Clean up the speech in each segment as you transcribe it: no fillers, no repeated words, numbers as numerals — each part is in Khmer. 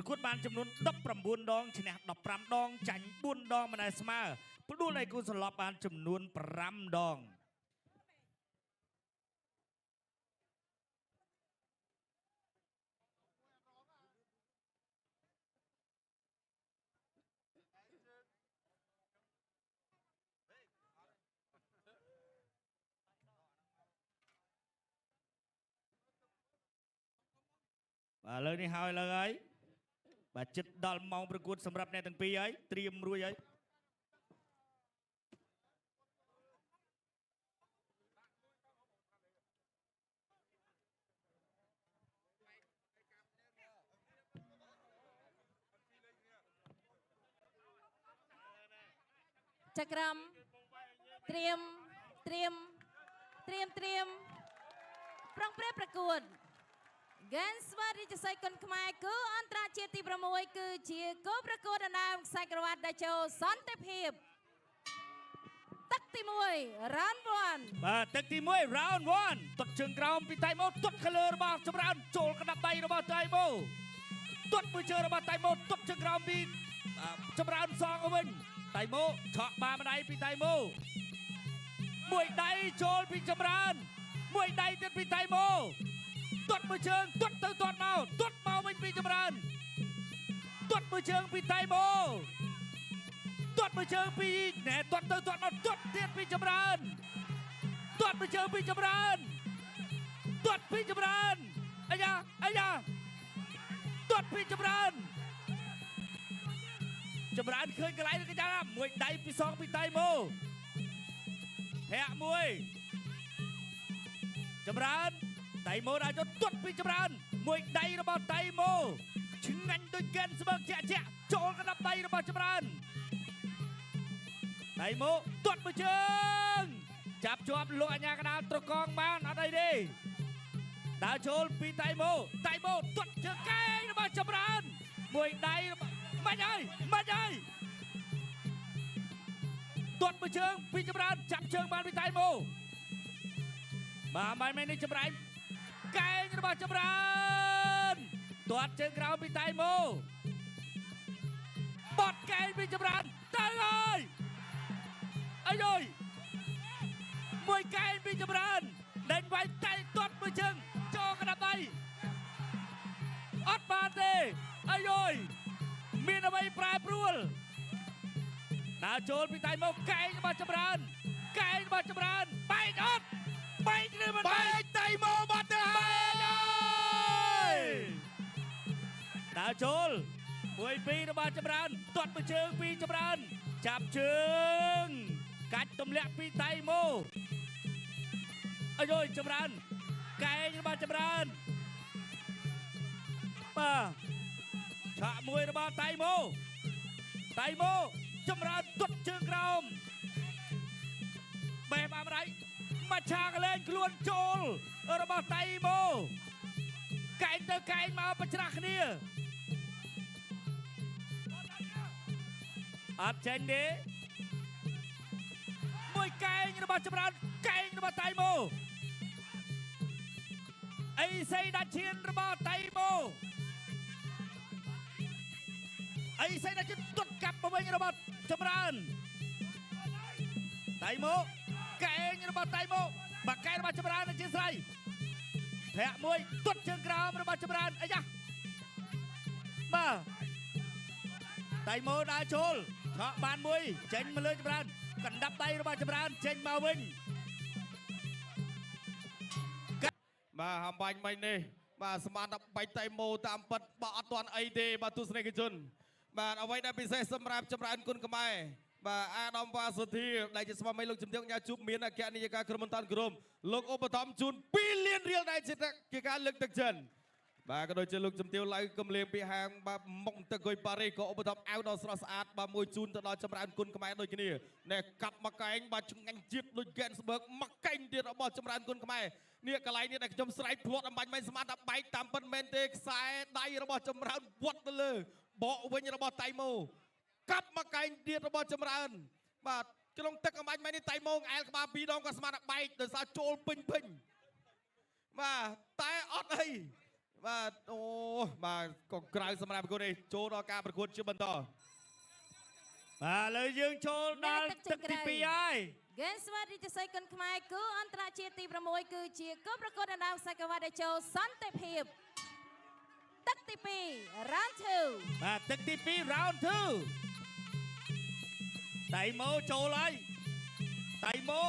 ប្រកួតបានចំនួន19ដងឈ្នះ15ដងចាញ់4ដងមិនដែលស្មើផ្ដួលឲ្យគូសន្លប់បានចំនួន5ដងបាទលើនេះហើយលើហើយបាទចិត្តដល់ម៉ោងប្រកួតសម្រាប់អ្នកទាំងពីរហើយត្រៀមរួចហើយ ចក្រមត្រៀមត្រៀមត្រៀមត្រៀមប្រុងប្រេប្រកួតហ្គេនស្វារាជសីគុនខ្មែរគឺអន្តរជាតិទី6គឺជាគូប្រកួតដណ្ដើមខ្សែក្រវ៉ាត់តេជោសន្តិភាពទឹកទី1 round 1 បាទទឹកទី1 round 1ទាត់ជើងក្រោមពីតៃម៉ូទាត់ខាងលើរបស់ចម្រើនចូលកណ្ដាប់ដៃរបស់តៃម៉ូទាត់មួយជើងរបស់តៃម៉ូទាត់ជើងក្រោមពីចម្រើនសងទៅវិញតៃម៉ូឆក់បាម្ដាយពីតៃម៉ូមួយដៃចូលពីចម្រើនមួយដៃទៀតពីតៃម៉ូទាត់មួយជើងទាត់ទៅទាត់មកទាត់មកវិញពីចម្រើនទាត់មួយជើងពីតៃម៉ូទាត់មួយជើងពីណែទាត់ទៅទាត់មកទាត់ទៀតពីចម្រើនទាត់មួយជើងពីចម្រើនទាត់ពីចម្រើនអាយ៉ាអាយ៉ាទាត់ពីចម្រើនចម្រើនឃើញកន្លែងនេះកញ្ញាមួយដៃពីសងពីតៃម៉ូធាក់មួយចម្រើនតៃម៉ូដល់ចុះទាត់ពីចម្រើនមួយដៃរបស់តៃម៉ូឆ្ងាញ់ដូចកែនស្មើកជាក់ជាក់ចូលកណ្ដាប់ដៃរបស់ចម្រើនតៃម៉ូទាត់មួយជើងចាប់ជាប់លោកអញ្ញាកដាលត្រកងបានអត់អីទេដើរចូលពីតៃម៉ូតៃម៉ូទាត់ជើងកែងរបស់ចម្រើនមួយដៃមិនហើយមិនហើយទាត់មួយជើងពីចម្រើនចាប់ជើងបានពីតៃម៉ូបាទមិនមែននេះចម្រើនកែងរបស់ចម្រើនទាត់ជើងក្រោមពីតៃម៉ូបត់កែងពីចម្រើនទៅហើយអាយយមួយកែងពីចម្រើនដេញវាយតៃទាត់មួយជើងចូលកណ្ដាប់ដៃអត់បានទេអាយយមានអ្វីប្រែប្រួលដើរចូលពីតៃម៉ូកែងរបស់ចម្រើនកែងរបស់ចម្រើនបែកអត់បែកឬមិនបែក តៃម៉ូបាត់ទៅហើយ ដើរចូលមួយពីររបស់ចម្រើនទាត់មួយជើងពីចម្រើនចាប់ជើងកាច់ទម្លាក់ពីតៃម៉ូអាយយចម្រើនកែងរបស់ចម្រើនបាទឆាក់មួយរបស់តៃម៉ូតៃម៉ូចម្រើនទាត់ជើងក្រោមបេះបាម្រៃមកឆាកលែងខ្លួនចូលរបស់តៃម៉ូកែងទៅកែងមកប្រច្រាស់គ្នាអត់ចេញទេមួយកែងរបស់ចម្រើនកែងរបស់តៃម៉ូអីសីដាឈៀនរបស់តៃម៉ូអីសីដាឈៀនទាត់កាប់មកវិញរបស់ចម្រើនតៃម៉ូកែងរបស់តៃម៉ូបាក់កែងរបស់ចម្រើនអធិស្ឋានធាក់មួយទាត់ជើងក្រោមរបស់ចម្រើនអាយ៉ាបាទតៃម៉ូដើរចូលឆក់បានមួយចេញមកលើចម្រើនកណ្ដាប់ដៃរបស់ចម្រើនចេញមកវិញ បាទអំបាញ់មិញនេះបាទស្មានដល់បាច់តៃម៉ូតាមពិតបើអត់ទាន់អីទេបាទទស្សនិកជនបាទអ្វីដែលពិសេសសម្រាប់ចម្រើនគុណខ្មែរបាទអាដាមវ៉ាសុធាដែលជាស្វាមីលោកជំទាវញ៉ាជួបមានអគ្គនាយិកាក្រុមបន្តក្រុមលោកឧបត្ថម្ភជូន2លានរៀលដែលជាការលើកទឹកចិត្តបាទក៏ដូចជាលោកជំទាវឡៅកំលៀងពីហាងបាទមុខទឹកគុយប៉ារីសក៏ឧបត្ថម្ភអាវដ៏ស្រស់ស្អាតបាទមួយជូនទៅដល់ចម្រើនគុណខ្មែរដូចគ្នានេះកាប់មកកែងបាទឆ្ងាញ់ជាតិដូចហ្គេនស្បឺកមកកែងទៀតរបស់ចម្រើនគុណខ្មែរនេះកន្លែងនេះដែលខ្ញុំស្រែកភ្លាត់អំបាញ់មិនស្មានថាបែកតាមពិតមែនទេខ្សែដៃរបស់ចម្រើនវត្តទៅលើបកវិញរបស់តៃម៉ូកាប់មកកែងទៀតរបស់ចម្រើនបាទក្នុងទឹកអំបាញ់មែននេះតៃម៉ូអែលក្បាលពីរដងក៏ស្មានថាបែកដោយសារចូលពេញពេញបាទតែអត់អី បាទអូបាទក៏ក្រៅសម្រាប់ប្រកួតនេះចូលដល់ការប្រកួតជាបន្ត បាទឥឡូវយើងចូលដល់ទឹកទី2ហើយ ហ្គេនស្វារាជសីគុនខ្មែរគូអន្តរជាតិទី6គឺជាគូប្រកួតដណ្ដើមខ្សែក្រវ៉ាត់តេជោសន្តិភាពទឹកទី2 round 2 បាទទឹកទី2 round 2តៃម៉ូចូលហើយតៃម៉ូ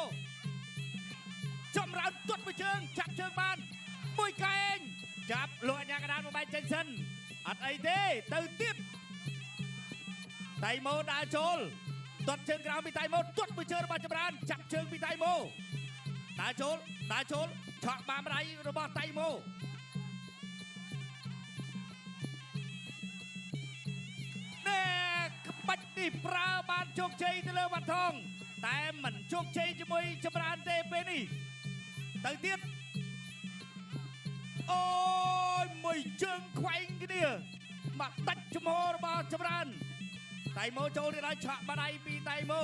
ចម្រើនទាត់មួយជើងចាប់ជើងបានមួយកែងចាប់លោកអញ្ញាកដាលមកបែកចេញសិនអត់អីទេទៅទៀតតៃម៉ូដើរចូលទាត់ជើងក្រោមពីតៃម៉ូទាត់មួយជើងរបស់ចម្រើនចាប់ជើងពីតៃម៉ូដើរចូលដើរចូលឆក់បានម្ដាយរបស់តៃម៉ូណែក្បាច់នេះប្រើបានជោគជ័យទៅលើវ៉ាន់ថងតែមិនជោគជ័យជាមួយចម្រើនទេពេលនេះទៅទៀតអូយមួយជើងខ្វែងគ្នាមកដាច់ជំហររបស់ចម្រើនតៃម៉ូចូលទៀតហើយឆក់បាដៃពីតៃម៉ូ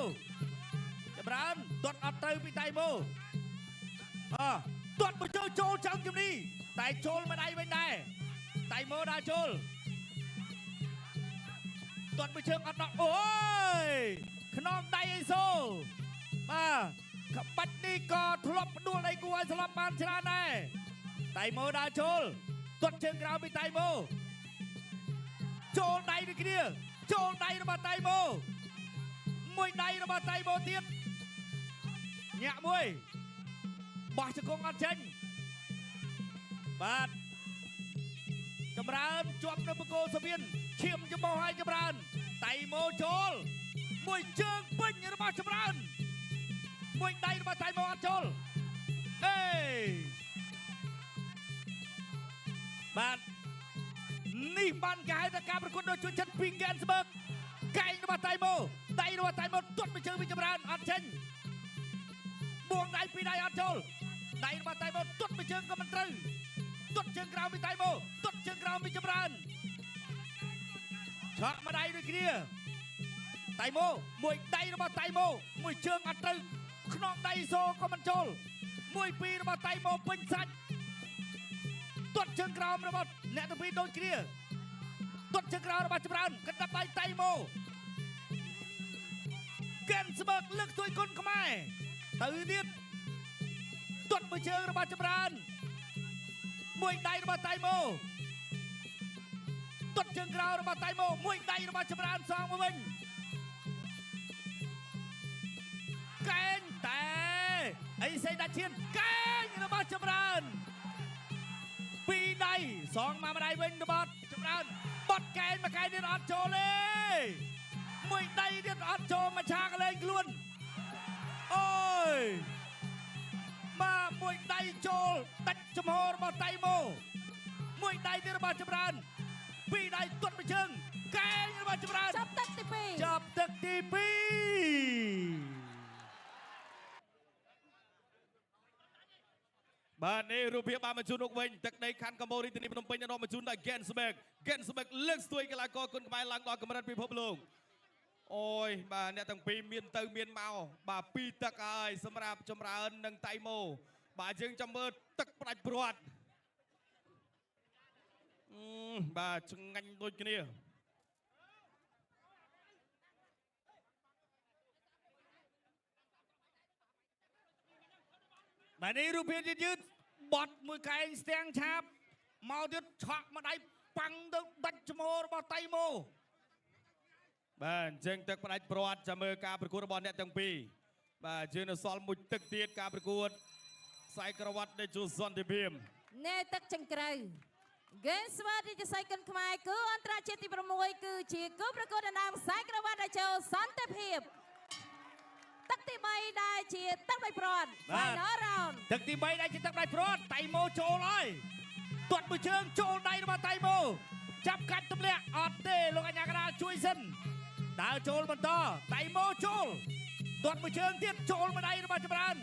ចម្រើនទាត់អត់ត្រូវពីតៃម៉ូអើទាត់មួយជើងចូលចង់ជំនីតែចូលម្ដាយវិញដែរតៃម៉ូដើរចូលទាត់មួយជើងអត់ដល់អូយខ្នងដៃអេសូបាទក្បាច់នេះក៏ធ្លាប់ផ្ដួលដៃគូឲ្យស្លាប់បានច្រើនដែរតៃម៉ូដើរចូលទាត់ជើងក្រោមពីតៃម៉ូចូលដៃដូចគ្នាចូលដៃរបស់តៃម៉ូមួយដៃរបស់តៃម៉ូទៀតញាក់មួយបោះជង្គង់អត់ចេញបាទចម្រើនជាប់នៅបង្គោលសវៀនឈាមច្បោះឲ្យចម្រើនតៃម៉ូចូលមួយជើងពេញរបស់ចម្រើនមួយដៃរបស់តៃម៉ូអត់ចូលអេបាទនេះបានគេហៅថាការប្រកួតដ៏ជួយចិត្តពីហ្គេនស្បើកកែងរបស់តៃម៉ូដៃរបស់តៃម៉ូទាត់មួយជើងពីចម្រើនអត់ចេញបួងដៃពីរដៃអត់ចូលដៃរបស់តៃម៉ូទាត់មួយជើងក៏មិនត្រូវទាត់ជើងក្រោមពីតៃម៉ូទាត់ជើងក្រោមពីចម្រើនឆក់មួយដៃដូចគ្នាតៃម៉ូមួយដៃរបស់តៃម៉ូមួយជើងអត់ត្រូវខ្នងដៃសូក៏មិនចូលមួយពីររបស់តៃម៉ូពេញសាច់ទាត់ជើងក្រោមរបស់អ្នកទាំងពីរដូចគ្នាទាត់ជើងក្រោមរបស់ចម្រើនកណ្ដាប់ដៃតៃម៉ូកិនស្បើកលើកទួយគុណខ្មែរទៅទៀតទាត់មួយជើងរបស់ចម្រើនមួយដៃរបស់តៃម៉ូទាត់ជើងក្រោមរបស់តៃម៉ូមួយដៃរបស់ចម្រើនសងមកវិញកែងតែអីសេដាច់ឈានកែងរបស់ចម្រើនពីរដៃសងមកម្ដាយវិញរបស់ចម្រើនបត់កែងមកកែងទៀតអត់ចូលទេមួយដៃទៀតអត់ចូលមកឆាកលេងខ្លួនអូយបាទមួយដៃចូលដាច់ចំហរបស់តៃម៉ូមួយដៃទៀតរបស់ចម្រើនពីរដៃទាត់មួយជើងកែងរបស់ចម្រើន ចាប់ទឹកទី2 ចាប់ទឹកទី2 បាទនេះរូបភាពបានបញ្ជូនមកវិញទឹកដីខណ្ឌកម្ពុជារាជធានីភ្នំពេញនាំបញ្ជូនដល់ Gensberg Gensberg លើកស្ទួយកីឡាករគុនខ្មែរឡើងដល់កម្រិតពិភពលោកអូយបាទអ្នកទាំងពីរមានទៅមានមកបាទពីរទឹកហើយសម្រាប់ចម្រើននិងតៃម៉ូបាទយើងចាំមើលទឹកផ្ដាច់ព្រាត់បាទឆ្ងាញ់ដូចគ្នា បាទនេះរូបភាពយឺតបត់មួយកែងស្ទាំងឆាបមកទៀតឆក់មកដៃប៉ាំងទៅដាច់ចំហរបស់តៃម៉ូ បាទអញ្ចឹងទឹកផ្ដាច់ព្រាត់ចាំមើលការប្រកួតរបស់អ្នកទាំងពីរបាទយើងនៅសល់មួយទឹកទៀតការប្រកួតខ្សែក្រវ៉ាត់តេជោសន្តិភាព ណែទឹកចង្ក្រៅហ្គេនស្វារាជសីគុនខ្មែរគូអន្តរជាតិទី6គឺជាគូប្រកួតដណ្ដើមខ្សែក្រវ៉ាត់តេជោសន្តិភាពទឹកទី3ដែលជាទឹកដៃព្រាត់ Final round ទឹកទី3ដែលជាទឹកដៃព្រាត់តៃម៉ូចូលហើយទាត់មួយជើងចូលដៃរបស់តៃម៉ូចាប់កាច់ទម្លាក់អត់ទេលោកអញ្ញាកដាលជួយសិនដើរចូលបន្តតៃម៉ូចូលទាត់មួយជើងទៀតចូលមួយដៃរបស់ចម្រើន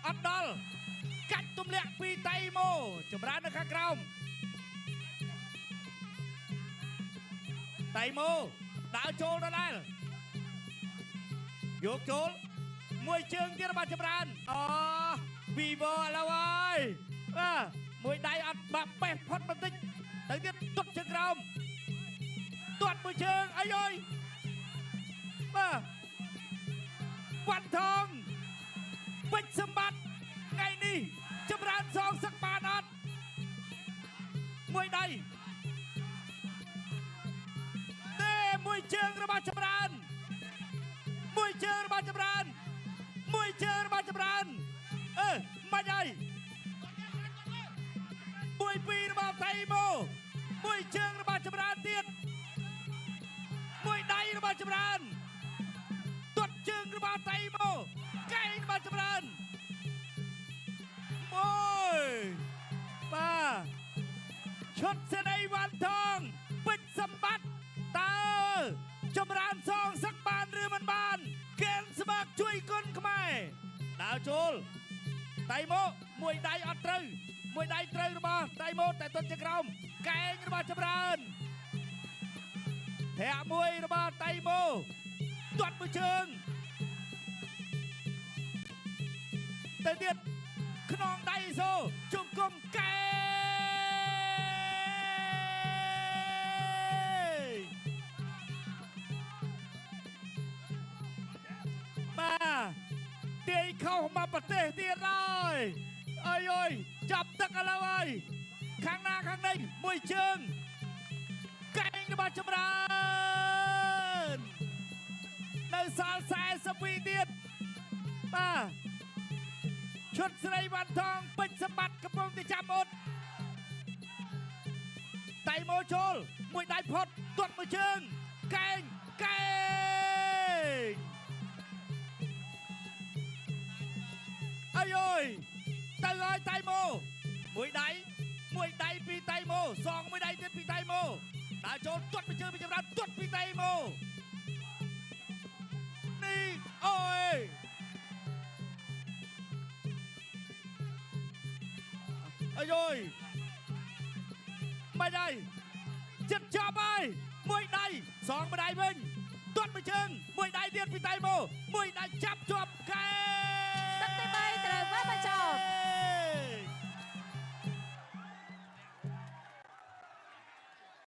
អត់ដល់កាច់ទម្លាក់ពីតៃម៉ូចម្រើននៅខាងក្រោមតៃម៉ូដើរចូលដដែលយកចូលមួយជើងទៀតរបស់ចម្រើនអូវីវឥឡូវហើយបាទ មួយដៃអត់បាក់បេះផុតបន្តិចទៅទៀតទាត់ជើងក្រោមទាត់មួយជើងអីអើយបាទវ៉ាន់ថងពេជ្រសម្បត្តិថ្ងៃនេះចម្រើនសងសឹកបានអត់មួយដៃទេមួយជើងរបស់ចម្រើនមួយជើងរបស់ចម្រើនមួយជើងរបស់ចម្រើនអឺមិនអីមួយពីររបស់ថៃម៉ូមួយជើងរបស់ចម្រើនទៀតមួយដៃរបស់ចម្រើនទាត់ជើងរបស់ថៃម៉ូកែងរបស់ចម្រើនមួយបាទឈុតសេនីវ៉ាន់ថងពេជ្រសម្បត្តិតើចម្រើនសងសឹកបានឬមិនបាន កេនស្មាក់ជួយគុណខ្មែរដើរចូលតៃម៉ូមួយដៃអត់ត្រូវមួយដៃត្រូវរបស់តៃម៉ូតែទាត់ជើងក្រោមកែងរបស់ចម្រើនធាក់មួយរបស់តៃម៉ូទាត់មួយជើងទៅទៀតខ្នងដៃសូជង្គង់កែងបាទទាយខុសមកប្រទេសទៀតហើយអើយអើយចាប់ទឹកឥឡូវហើយខាងណាខាងនេះមួយជើងកែងរបស់ចម្រើននៅសល់42ទៀតបាទឈុតស្រីវ៉ាន់ថងពេជ្រសម្បត្តិកំពុងតែចាំអត់តៃម៉ូចូលមួយដៃផុតទាត់មួយជើងកែងកែងអាយអើយទៅហើយតៃម៉ូមួយដៃមួយដៃពីតៃម៉ូសងមួយដៃទៀតពីតៃម៉ូដើរចូលទាត់មួយជើងពីចម្រើនទាត់ពីតៃម៉ូនេះអូយអាយអើយមិនហើយចិត្តចប់ហើយមួយដៃសងមួយដៃវិញទាត់មួយជើងមួយដៃទៀតពីតៃម៉ូមួយដៃចាប់ជាប់កែ